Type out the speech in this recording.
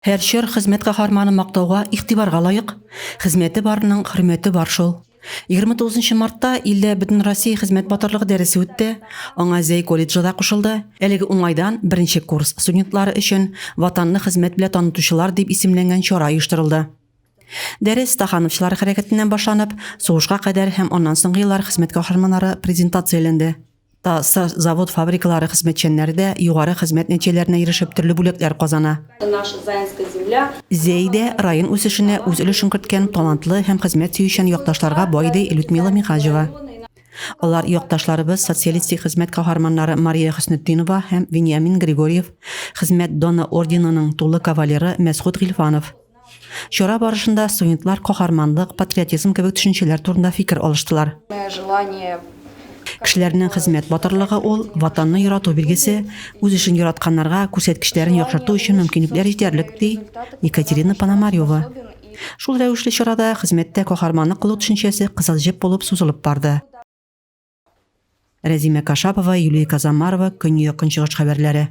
Һәр чор хезмәт каһарманы мактауга, игътибарга лаек. Хезмәте барның хөрмәте бар шул. 29 мартта илдә Бөтенроссия хезмәт батырлыгы дәресе үтте. Аңа Зәй колледжы да кушылды. Әлеге уңайдан беренче курс студентлары өчен Ватанны хезмәт белән танытучылар дип исемләнгән чара оештырылды. Дәрес стахановчылар хәрәкәтеннән башланып, сугышка кадәр һәм аннан соңгы еллар хезмәт каһарманнары презентацияләнде. ТАССР завод-фабрикалары хезмәтчәннәре дә югары хезмәт нәтиҗәләренә ирешеп төрле бүләкләр казана. Зәй дә район үсешенә үз өлешен керткән талантлы һәм хезмәт сөючән якташларга бай, ди Людмила Миһаҗева. Алар якташларыбыз, Социалистик Хезмәт Каһарманнары Мария Хөснетдинова һәм Вениамин Григорьев, Хезмәт Даны орденының тулы кавалеры Мәсгуть Гыйльфанов. Чара барышында студентлар каһарманлык, патриотизм кебек төшенчәләр турында фикер алыштылар. Кешеләрнең хезмәт батырлыгы ул, Ватанны ярату билгесе, үз эшен яратканнарга күрсәткечләрен яхшырту өчен мөмкинлекләр җитәрлек, ди Екатерина Пономарева. Шул рәвешле чарада хезмәттә каһарманлык кылу төшенчәсе кызыл җеп булып сузылып барды. Рәзимә Кашапова, Юлия Казамарова, Көньяк-Көнчыгыш хәбәрләре.